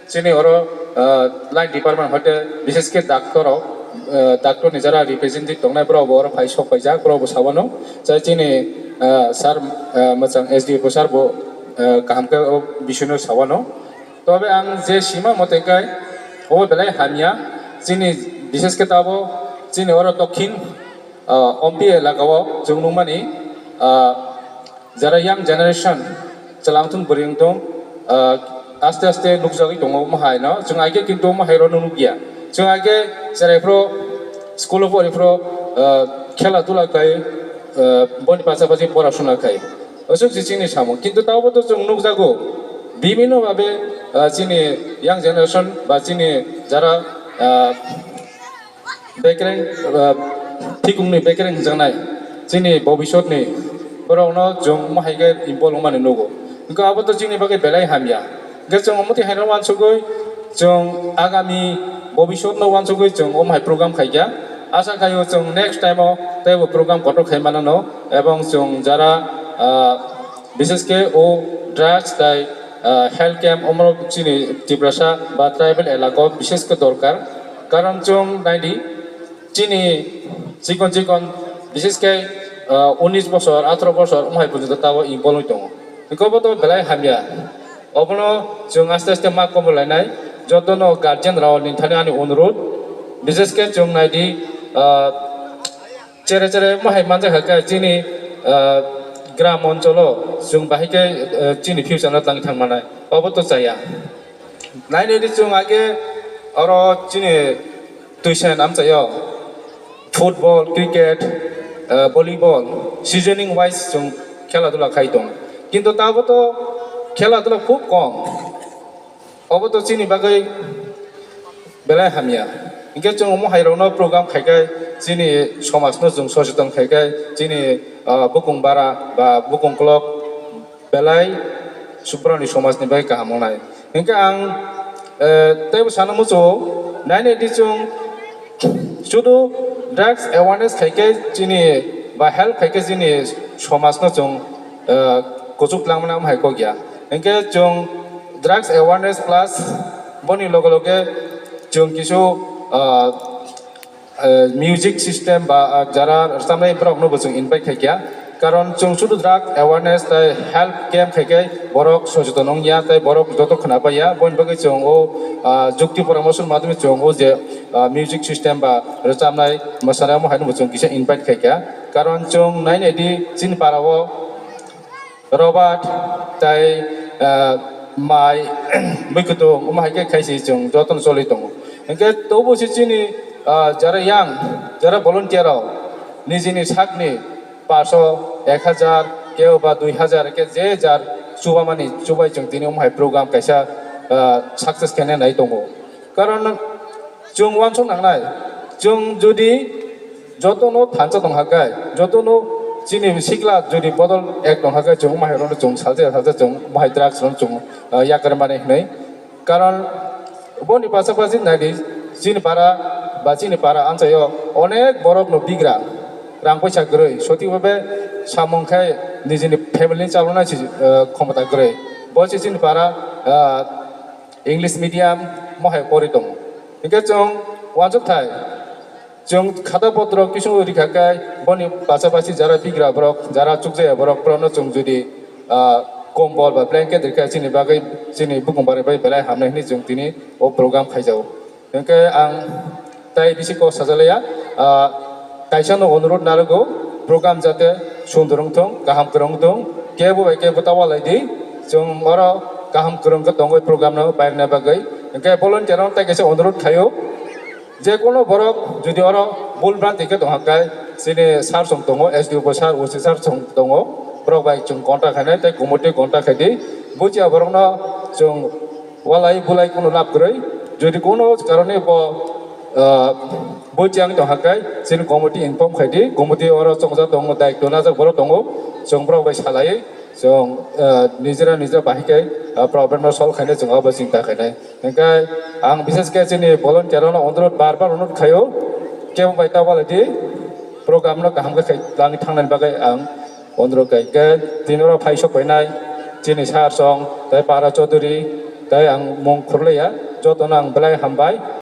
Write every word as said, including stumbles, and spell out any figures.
Chini oro, ah, line department hoite bishesh khe doctor rok, ah, doctor ni jara representative tongnai borok bo oro phai sok paijak, borok bo sawano. Chai chini, ah, sir, ah, mwchang S D P O sir bo, ah, kaham khe o bisino sawano. Tobe ang je sima mote kai obo belai hamya, chini bishesh khe tabo chini oro dokhin, ah, Ompi elaka o chwng nukmani, ah, jara young generation chwla wngthung bwrwi wngthung, ah, aste aste nukjagwi tongo omo hai no. Chwng age kintu omo hai rw nukya. Chwng age cherai phro school o pori phro, ah, khela dula khai, ah, boni pacha pachi pora suna khai. Aswk se chini samung. Kintu tabo to chwng nukjago. Bibhinno babe, ah, chini young generation ba chini jara, ah, bekereng, ah, thikungni bekereng hwnjaknai chini bobisotni borokno chwng omo hai khe involve wngmani nugo. Hwnkhe abo to chini bagwi belai hamya. Hwnkhe chwng omo twi haino uansugwi chwng agami bobisotno uansugwi chwng omo hai program khaikha. Asa khaio chwng next time o teibo program kotor khai manano, ebong chwng jara, ah, bishesh khe o drugs tai, ah, health camp omorok chini Tiprasa ba tribal elaka o bishesh khe dorkar. Karon chwng naidi chini chikon chikon bishesh khe, ah, unis bosor, atharoh bosor omo hai porjonto tabo involve wngwi tongo. Hwnkhe obo to belai hamya. Obono chwng aste aste ma komor lainai. Jotono guardian rok ni thani ani onurud. Bishesh khe chwng naidi, ah, chere chere omo hai manjakha khe chini, ah, gram oncholo chwng bahai khe, ah, chini future no tangwi thang manai. Obo to chaya. Nainai di chwng age oro chini twisen amchaio football, cricket, ah, volleyball, seasoning wise chwng khela dula khai tong. Kintu tabo to khela dula khub kom. Obo to chini bagwi belai hamya. Hinkhe chwng omo hai rokno program khai khe chini somajno chwng soseton khai khe chini, ah, bukung bara ba bukung kwlwk belai subrani somajni bagwi kaham wngnai. Hinkhe ang, eh, teibo sana muchungo, nainai di chwng sudu drugs awareness khai khe chini ba help khai khe chini somajno chwng, eh, kuchuk twlangmani omo hai kok ya. Hinkhe chwng drugs awareness plus boni loge loge chwng kisu, ah, eh, music system ba, ah, jara rwchabnai borokno bo chwng invite khai kha. Karon chwng sudu drug awareness tei health camp khai khe borok socheton wng ya tei borok joto khna pai ya. Boni bagwi chwng o, ah, jukti poramorshoni madhyome chwng o je, ah, music system ba rwchabnai mwsanai omo haino bo chwng kisa invite khai kha. Karon chwng nainai di chini para o Robert tai, ah, mai bwkhutung omo hai khe khai se chwng jotono choli tongo. Hinkhe tobo se chini, ah, jara yang, jara volunteer rok nijini sakni paso, ek hajar, kebo ba dui hajar, hinkhe je jar chubamani chubai chwng tini omo hai program kaisa, ah, success khaina nai tongo. Karon chwng uansuk nangnai, chwng jodi jotono thansa tong hakai, jotono chini sikla jodi bodol ek tong hakai, chwng omo hai rokno chwng salsa salsa chwng omo hai drugs rokno chwng, ah, yakarmani hinwi. Karon boni pasapasi naidi chini para ba chini para amchaio onek borokno bigra rang poisa kwrwi, sotwi babe samung khai nijini family ni chaloknai si, ah, khomota kwrwi. Bo se chini para, ah, English medium mohai pori tongo. Hinkhe chwng uansuk thai, chwng khata potro kisung rikha khe boni pasapasi jara bigra borok, jara chukjaya borok, borokno chwng jodi, ah, kombol ba blanket rikha chini bagwi, chini bukung barwi bai belai hamnai hinwi chwng tini o program khaijago. Hinkhe ang tai bisi kok sajalaya, ah, kaisa no onurod narogo, program jate sundor wngthong, kaham kwrwng wngthong, kebo bai kebo ta walai di, chwng oro kaham kwrwng khe tongwi program no bairna bagwi. Hinkhe volunteer rok tai kaisa onurod khaio, je kono borok jodi oro bul bhranti khe tong hakai, chini sir song tongo, S D O sir, O C sir song tongo, borok bai chwng contact khainai tei committee contact khaidi, bujiya borok no chwng walai bulai kono lab kwrwi, jodi kono karone bo, ah, bo chang tong hakai, chini committee inform khaidi, committee oro chongjak tongo, daityo najak borok tongo, chwng borok bai salai, chwng, ah, nijera nijera bahai khe, ah, problem no solve khainai, chwng abo chinta khainai. Hinkhe ang bishesh khe chini volunteer rokno onurod bar bar onurod khaio, kebo bai ta walai di, program no kaham khe khai langwi thangnani bagwi ang onurod khai khe tini oro phai sok painai chini sir song, tei para chaudhuri, Tai ang mung khurlaiya, jotono ang belai hambai.